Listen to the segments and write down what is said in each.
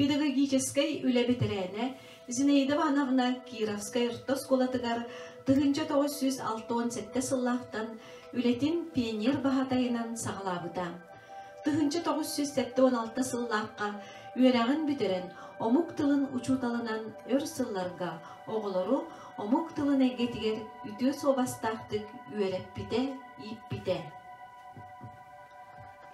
Педагогическай үлэ бэтэрээнэ Зинаида Ивановна Кировскай орто оскуолатыгар 1967 сыллаахтан үлэтин пионер баһаатайынан саҕалаабыта. 1976 сыллаахха үөрэҕин бүтэрэн омук тылын учууталынан өр сылларга оҕолору омук тылын эйгэтигэр үтүө суобастаахтык үөрэппитэ, ииппитэ.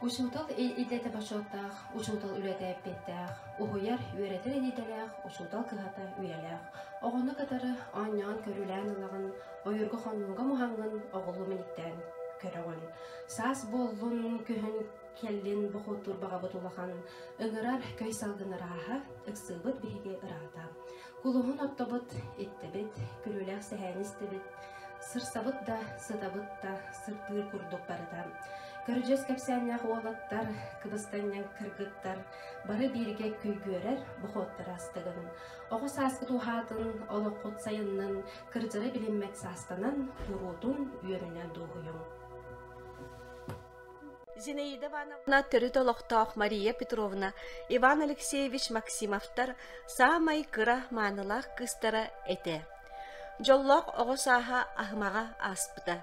Учуутал идэтэ бочуоттаах, учуутал үлэтэ эппиэттээх, уһуйар, үөрэтэр идэлээх, учуутал кыһата үйэлээх. Оҕону кытары оонньоон көрүлээн ылаҕын, ойуурга хонууга муһаҥҥын оҕолуу мэниктээн көрөҕүн. Саас буоллун, күһүн кэллин бохуоттуур баҕабыт улахан, ыҥырар көй салгын ырааһа, ыксыыбыт биһиги ыраата. Кулуһун оттобут, иттэбит, күлүүлээх сэһээни истэбит, сырсабыт да, сытабыт да, сырдыыр курдук барыта. Көрүдьүөс кэпсээннээх уолаттар, кыбыстанньаҥ кыргыттар бары бииргэ күйгүөрэр бохуоттара астыгын. Оҕо сааскыт уһаатын, олоххут сайыннын, кырдьары билиммэт саастанан, куруутун үөрүнэн дуоһуйуҥ. Зинаида Ивановна төрүт олохтоох Мария Петровна, Иван Алексеевич Максимовтар саамай кыра маанылаах кыыстара этэ. Дьоллоох оҕо сааһа аһымаҕа ааспыта.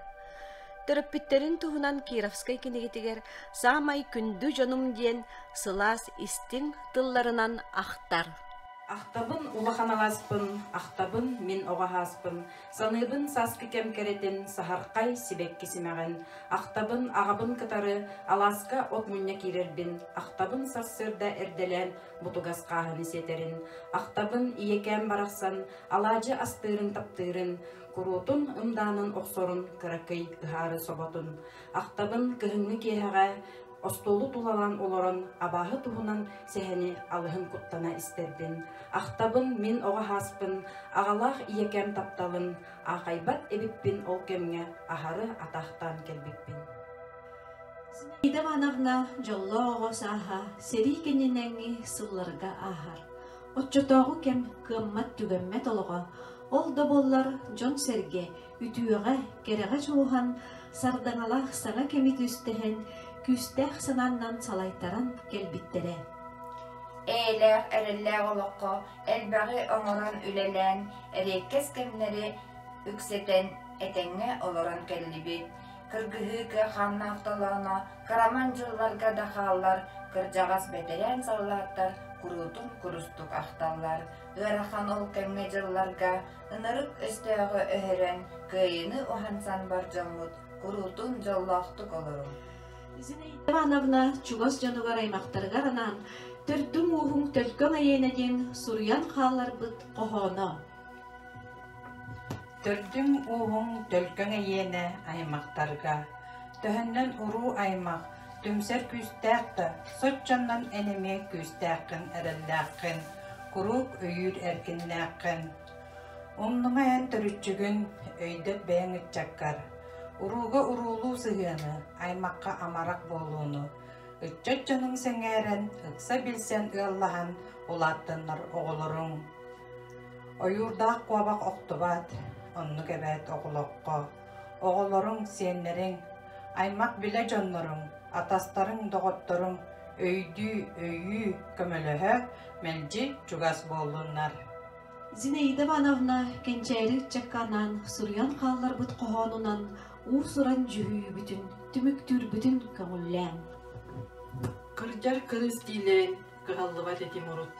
Төрөппүттэрин туһунан Кировскай кинигэтигэр «Саамай күндү дьонум» диэн сылаас истиҥ тылларынан ахтар. Ахтабын улахан аҕаспын, ахтабын мин оҕо аһааспын, Саныыбын сааскы кэм кэрэтин, саһархай сибэкки симэҕин, Ахтабын аҕабын кытары алааска от мунньа киирэрбин, Ахтабын сарсыарда эрдэлээн бутугас хааһыны сиэтэрин, Ахтабын ийэкээм барахсан алаадьы астыырын таптыырын, Куруутун ымдаанын охсорун кыракый ыһаары соботун, Ахтабын кыһыҥҥы киэһэҕэ Остуолу тулалаан олорон абааһы туһунан сэһэни алыһын куттана истэрбин, ахтабын мин оҕо сааспын, аҕалаах ийэкэм тапталын, аахайбат эбиппин ол кэмҥэ аһары атаахтаан кэлбиппин. Зинаида Ивановна дьоллоох оҕо сааһа сэрии кэннинээҥҥи сылларга ааһар. Оччотооҕу кэм кыаммат-түгэммэт олоҕо, ол да буоллар дьон-сэргэ үтүөҕэ, кэрэҕэ дьулуһан, сардаҥалаах саҥа кэми түстэһэн, күүстээх санааннан салайтаран кэлбиттэрэ. Эйэлээх, эрэллээх олоххо элбэҕи оҥорон үлэлээн, эриэккэс кэмнэри үксэтэн, этэҥҥэ олорон кэллибит. Кыргыһыы кыахааннаах толооно кыраман дьылларга да хааллар, кырдьаҕас бэтэрээн саллааттар куруутун курустук ахталлар. Ыарахан ол кэмҥэ дьылларга Ынырык өстөөҕү өһөрөн, кыайыыны уһансан бар дьоммут куруутун дьоллоохтук олоруҥ. Зинаида Ивановна чугас дьонугар аймахтарыгар анаан «Төрдүҥ-ууһуҥ төлкөҥ эйиэнэ» диэн суруйан хаалларбыт хоһооно. Төрдүҥ-ууһуҥ төлкөҥ эйиэнэ аймахтарга, төһөннөн уруу аймах, түмсэр күүстээх да, соччоннон эн эмиэ күүстээххин, эрэллээххин, куруук өйүүр эркиннээххин. Умнума эн төрүччүгүн, өйдөт бэйэҥ ыччаккар. Урууга уруулуу сыһыаны, аймахха амарах буолууну, ыччат дьонуҥ сэҥээрэн, ыкса билсэн ыаллаһан улааттыннар оҕолоруҥ. Ойуурдаах куобах охтубат, оннук эбээт оҕолоххо. Оҕолоруҥ, сиэннэриҥ, аймах-билэ дьонноруҥ, атастарыҥ, доҕотторуҥ өйдүү, өйүү, көмөлөһө, мэлдьи чугас буоллуннар. Зинаида Ивановна кэнчээри ыччакка анаан суруйан хаалларбыт хоһоонунан уус-уран дьүһүйүүбүтүн түмүктүүрбүтүн көҥүллээҥ. Кырдьар кырыыс дииллэрин кыһаллыбат этим урут.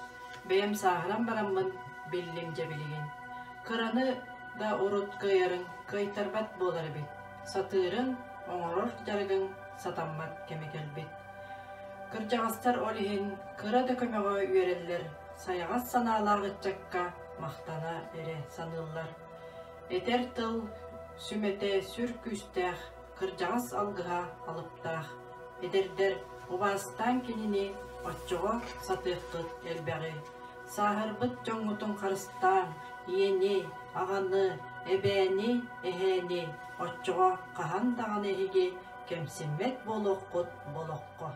Бэйэм сааһыран бараммын биллим дьэ билигин. Кыраны да урут кыайарыҥ кыайтарбат буолар эбит. Сатыырыҥ, оҥорор дьарыгыҥ сатаммат кэмэ кэлбит. Кырдьаҕастар ол иһин кыра да көмөҕө үөрэллэр, сайаҕас санаалаах ыччакка махтана эрэ саныыллар. Этэр тыл сүмэтэ сүр күүстээх, кырдьаҕас алгыһа алыптаах. Эдэрдэр убаастаан кинини оччоҕо сатыаххыт элбэҕи. Сааһырбыт дьоҥҥутун харыстааҥ, ийэни, аҕаны, эбээни, эһээни оччоҕо хаһан даҕаны эһиги кэмсиммэт буолуоххут болоххо.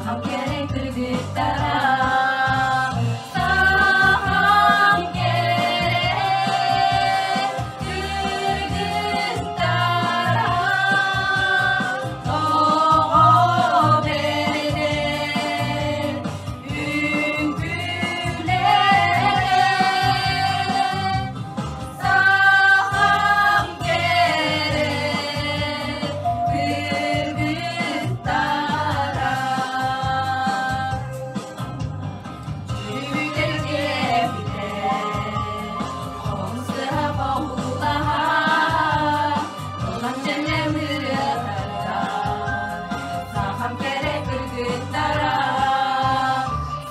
Сахам кэрэ кыргыттара, сахам кэрэ кыргыттара, тоҕо бэрдэй үҥкүүлэрэ, сахам кэрэ кыргыттара. Сахам кэрэ кыргыттара,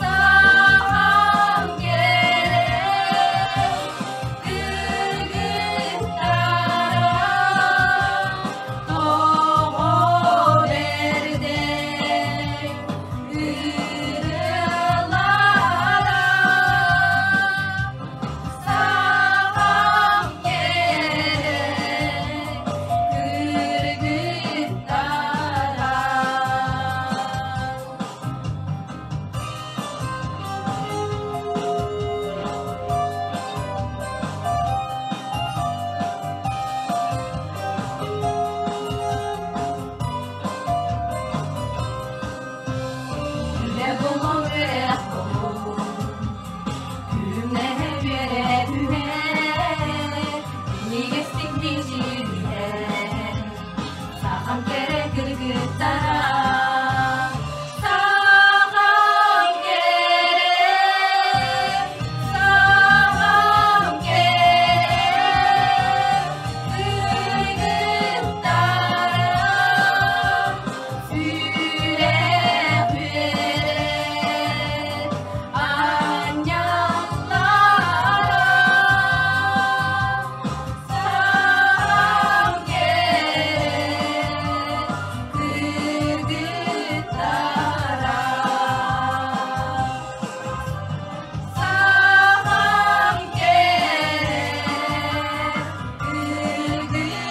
сахам кэрэ кыргыттара, тоҕо бэрдэй ырыалара, сахам кэрэ кыргыттара. Үлэ буолуҥ, үөрэх буолуҥ, күлүмнэһэ үөрэ түһэр, минньигэстик мичилиһэр, сахам кэрэ кыргыттара, сахам кэрэ, сахам кэрэ кыргыттара, сүрэх үөрэр аанньаллара, сахам кэрэ кыргыттара, сахам кэрэ кыргыттара.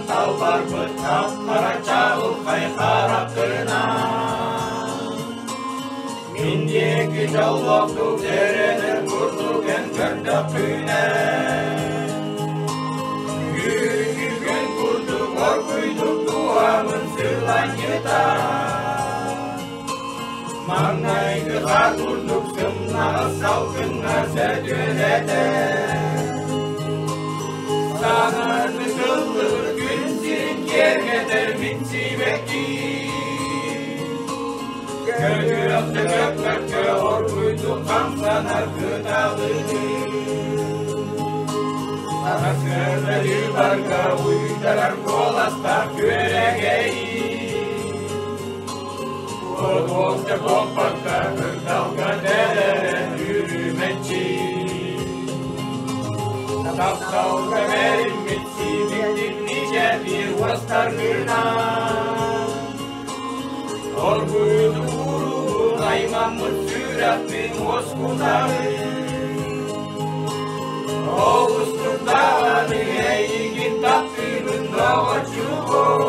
Талбарбыт хап-хара чаҕылхай харахтарынан Мин диэки дьоллоохтук эрэнэр курдук эн көрдөххүнэ Күһүҥҥү күн курдук оргуйдук дууһабын сыланньытар Маҥнайгы хаар курдук сымнаҕас салгыҥҥа сөтүөлэтэр Саҥаны тыллыбыт күн сирин киэргэтэр мин сибэкки Көтүөхтэ көппөккө оргуйдук хамсанар кыталыгы Сарсыарда барга уйдарар куоластаах күөрэгэйи Уотуохта буолбакка кырдалга тэлэрэн үрүмэччи. Тапталга бэриммит сиибиктик мичээрдиир уостаргынан. Оргуйду уруубун аймаммыт сүрэхпин уоскутарын. Олустук даҕаны эйигин таптыыбын доҕоччугум.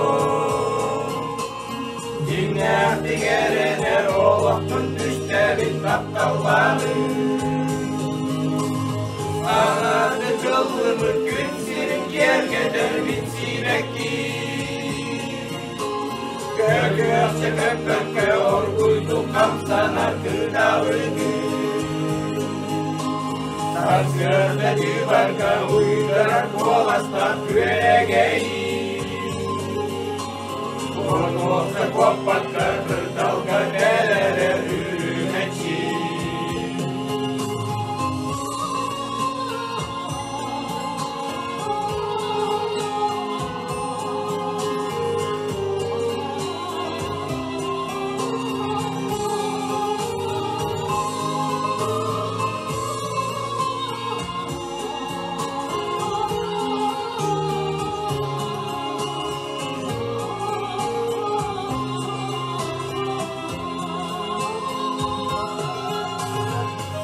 Дьиҥнээхтик эрэнэр олохпун түстэбин тапталлаабын. Саҥаны дьыллыбыт күн сирин киэргэтэр мин сиибэкки. Көкүөхчэ көппөккө оргуйдук хамсанар кыталыгы. Сарсыарда дьыбарга уйдарар куоластаах күөрэгэйи. Онуоха куоппакка кырдалга кэлэрэ үрүмэччи.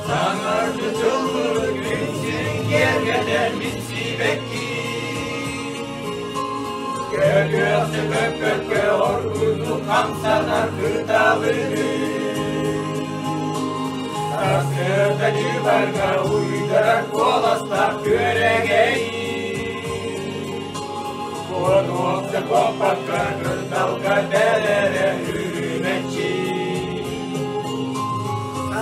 Саҥарды дьыллы күн сирин киэргэтэр мин сиибэкки. Көкүөхсэ көппөккө оргуйдук хамсанар кыталыгы. Сарсыарда дьыбарга уйдарар куоластаах күөрэгэйи. Куонуохта куоппакка кырдалга бэлэрэ үрүмэччи.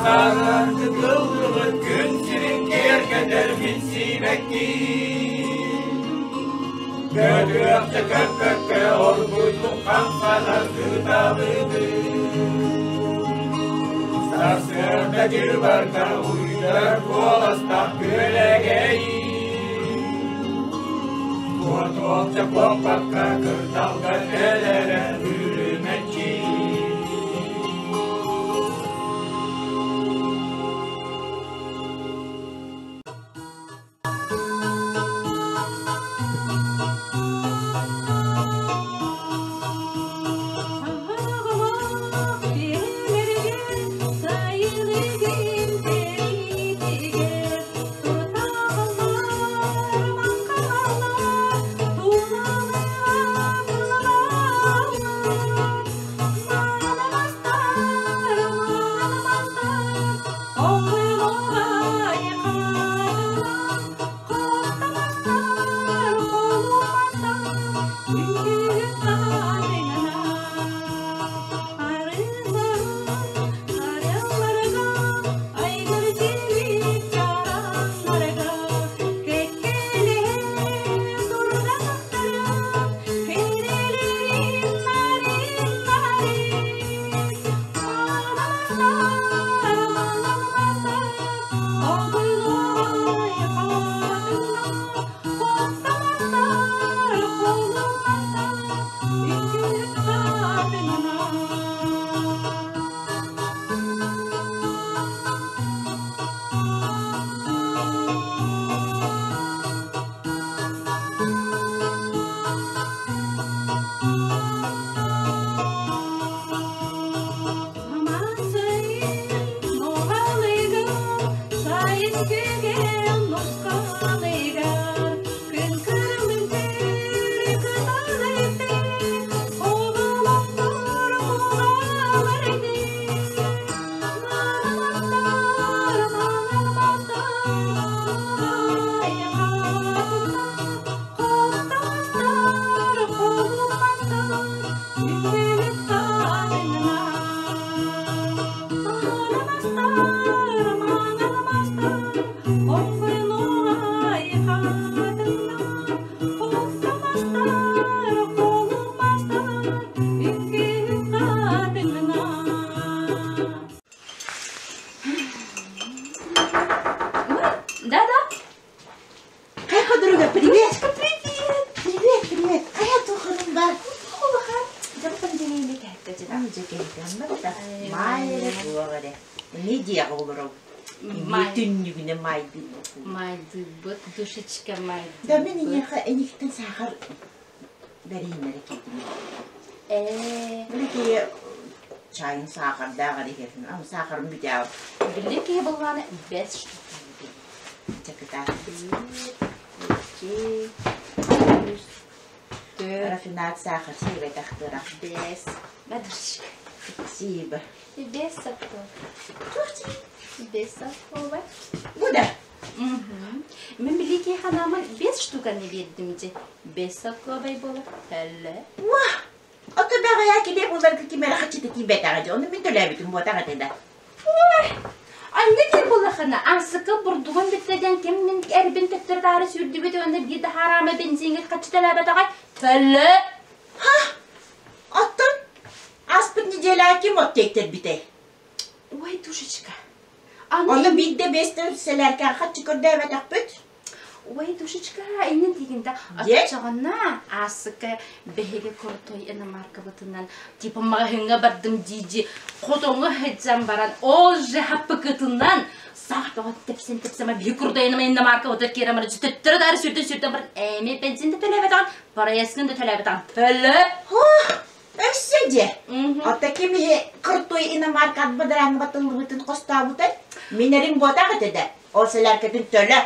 Саҥарды тыллыбыт күн сирин киэргэтэр мин сиибэкки. Көтүөхчэ көппөккө оргуйдук хамсанар кыталыгы. Сарсыарда дьыбарга уйдар куоластаах күөрэгэйи. Куотуохча куоппакка кырдалга кэлэрэ үрүмэччи. Да-да. Хай, подруга, привет! Привет! Привет, привет! Хайа туханын бар? Улахан. Дьаптан дьэҥэйли кэһэттэ Дьэ кэһэтэ. Маайра буоҕаре. Эмиэ диэҕэ олоров. Эмиэ түннүгүнэн маайдыыбыт. Маайдыыбыт, душечка маайдыыбыт. Да мин эйиэхэ эйигиттэн саахар бэриһиннэрэ киирдим. Ээ. Били киһи чайын саахардаах эрэ иһэрин, ама саахарым бүтээҕин. Били киһи былаана бэс штука Чакытаа. Биир, икки, үс, төрт. Рафинад саахар сиэбэтэх кыра. Бэс. Бадышка. Спасибо. Бес саппов. Бес саппова. Бу да. Мен билики ханамын бес штуканы бердим же. Бес сапковай бола. Әлі. Уа! Ото бэҕэһээ килиэп буларга ким эрэ хаччыта тиийбэтэҕэ дьэ, ону мин төлөөбүтүм буотах этэ да. Ой! Анна диир буоллахына, ансыкы бурдугун бүттэ ким мин эрбин төттөрү-таары сүүрдүбүт уонна биир да хараама бензиҥҥэ хаччы төлөөбөтөҕөй? Төлө! Ха! Оттон ааспыт неделяҕа ким от тиэйтэрбитэй? Ой, душечка. Ону биирдэ биэстэн сэлээркэҕэ хаччы көрдөөбөтөхпүт. Ой, душечка, иннин тигинда оччоҕуна аасыка биһиги крутой иномаркабытынан типа маҕаһыыҥҥа бардым дии-дии хотоҥҥо сылдьан баран ол же хаппыкытынан саах бөҕө тэпсэн тэпсэн биһи крутой иномаркабытыгар киирэн баран төттөрү даары сүрдэн сүрдэн баран эмиэ бензин да төлөөбөтөҕүн проездын да төлөөбөтөҕүн төлө Өссө дьэ, оттон ким иһи крутой иномаркат бадарааҥҥа батыллыбытын хостообутай? Мин эрим буотах этэ да, ол сэлээркэтин төлө.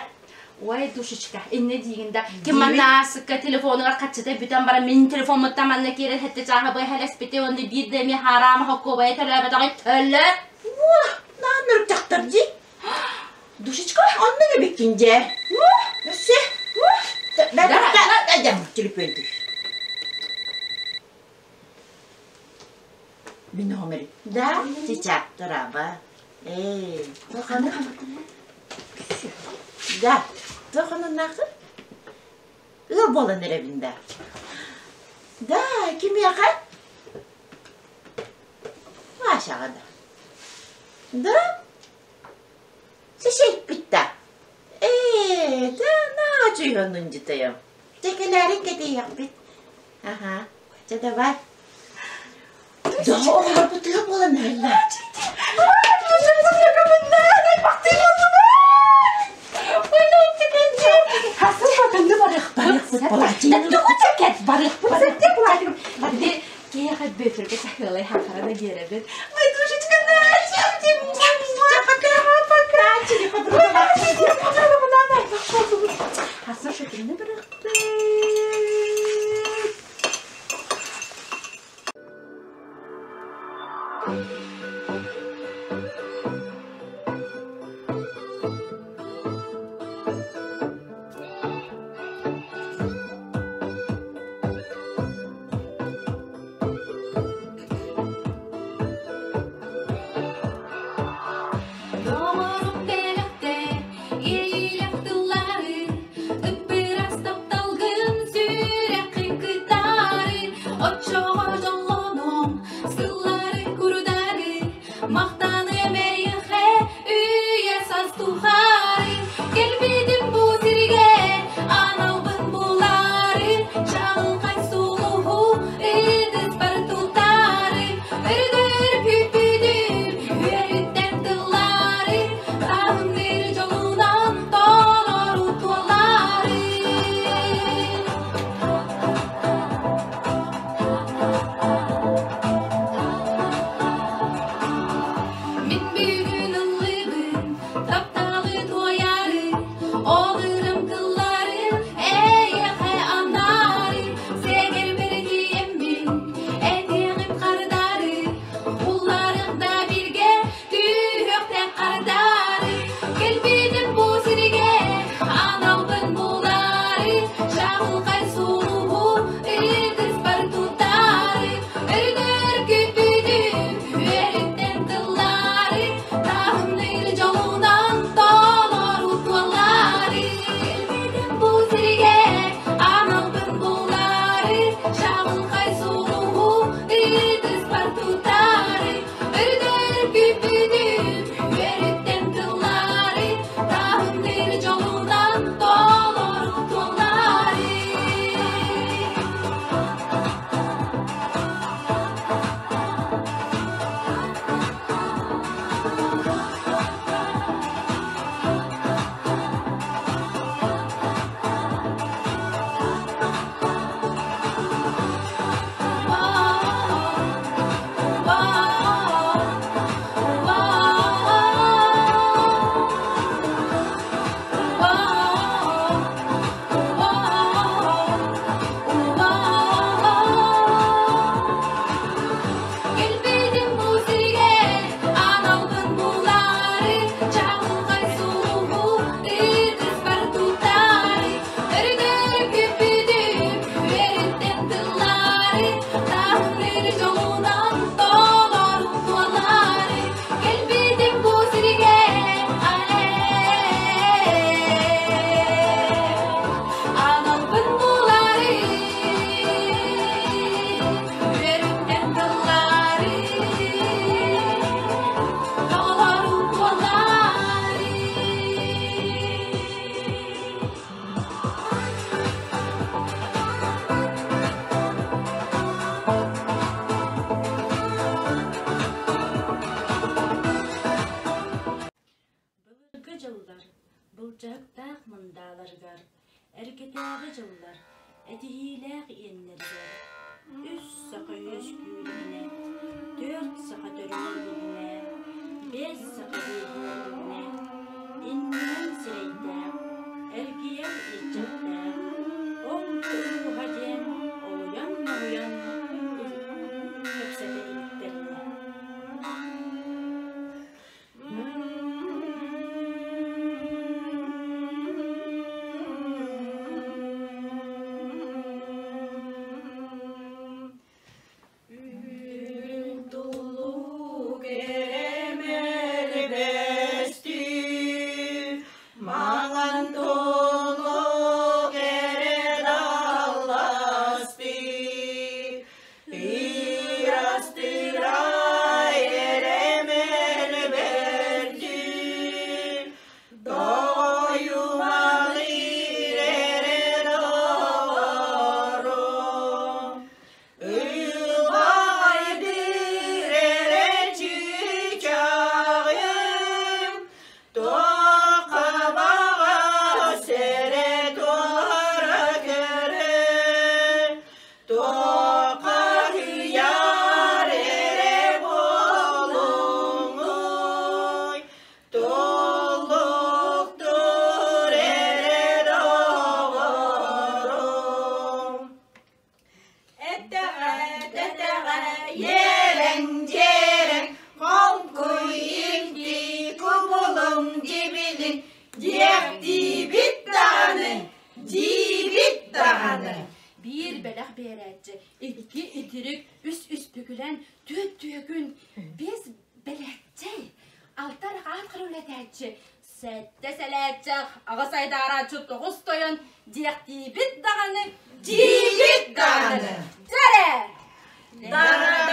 Ой, душечка, инне диигин да, ким манна аасыкка телефонугар хаччыта бүтэн баран мин телефоммуттан манна киирэн хэттэ чааһа быа хэлэспити уонна биир да эмиэ хаараама хоккуобайа төлөөбөтөҕүй төлө. Уа, наан тахтар дии. Душечка, Оннук эбиккин дьэ. Өссө. Да, да, да, да, телефон Мин номер. Да, сейчас, тураба. Эй, тохана. Да, тохананнаахын? Ыал буолан эрэбин да. Да, кимиэхэ? Машаҕа да. Да? Сисэйпит да. Ээ, да, наачуйонун дьитайым. Чэкэлээрин кэтиэхпит. Аха, чэ давай. Да, оҕолорбут ыал буолан эрэллэр. Киһиэхэ Бүөтүргэ сахыалай хахарана биэрэбит. Ой, душечка, начал Пока, пока, подруга. Хасыр шөтүнү бырахпыт. Доҕорум бэлэхтэ иэйиилэх тыллары, Ыппырас тапталгын сүрэххин кытаары, Оччоҕо дьоллонуом сыллары курдары, Махтаныам эйиэхэ үйэ саас тухары. Кэлбитим бу сиргэ аналбын булаары, Чаҕылхай сулуһу ытыспар тутаары, Өрүтэр күүппүтүм үөрүттэн тыллаары, Таһымныыр дьолунан толору туолаары. Мин бүгүн ыллыыбын, тапталы туойары, Ол ырым тыллары эйиэхэ анаары, Сэгэрбэр тиийэммин, этиэҕим хардары, Улларыҥ да бииргэ түһүөхтээх хардары, Кэлбитим бу сиргэ аналбын булаары, Чаҕылхай сулуһу ытыспар тутаары, Өрүтэр күүппүтүм үөрүттэн тыллаары, Таһымныыр дьолунан толору туолаары. сындааларыгар, эргэтээҕи дьыллар этиһиилээх иэннэригэр үс саха үөскүүр илинэ, түөрт саха төрүүр илинэ, биэс саха биэһиир илинэ, иннинэн сирэйдээх, эргийэр ииччэхтээх, ол улууһа диэн олуйан-моһуйан кэпсэтэ иликтэринэ. Үүн туллук эрэмэлбэстүү, маҥан туллук эрэ далластыы, Ырастыра эрэмэлбэрдүү, доҕойумалыыр эрэ доҕорум, Ылбаҕайдыыр эрэ чыычааҕым, туохха баҕас эрэ туора көрөр, Туоххаһыйар эрэ буолуҥуй, туллуктуур эрэ доҕорум. Этэҕэ, тэтэҕэ, иэрэҥ, дьиэрэҥ, хоҥкуй имти, кубулуҥ дьибилин, диэхтиибит даҕаны, диибит даҕаны. Биир бэлэх биэрээччи, икки итирик, үс үспүкүлэн, түөрт түөкүн, биэс бэлэччэй, алта арҕаат үлэтээччи, сэттэ сэлээччэх, аҕыс айдаарааччы, тоҕус тойон диэхтиибит даҕаны, диибит даҕаны. Дьэрэ! Дара!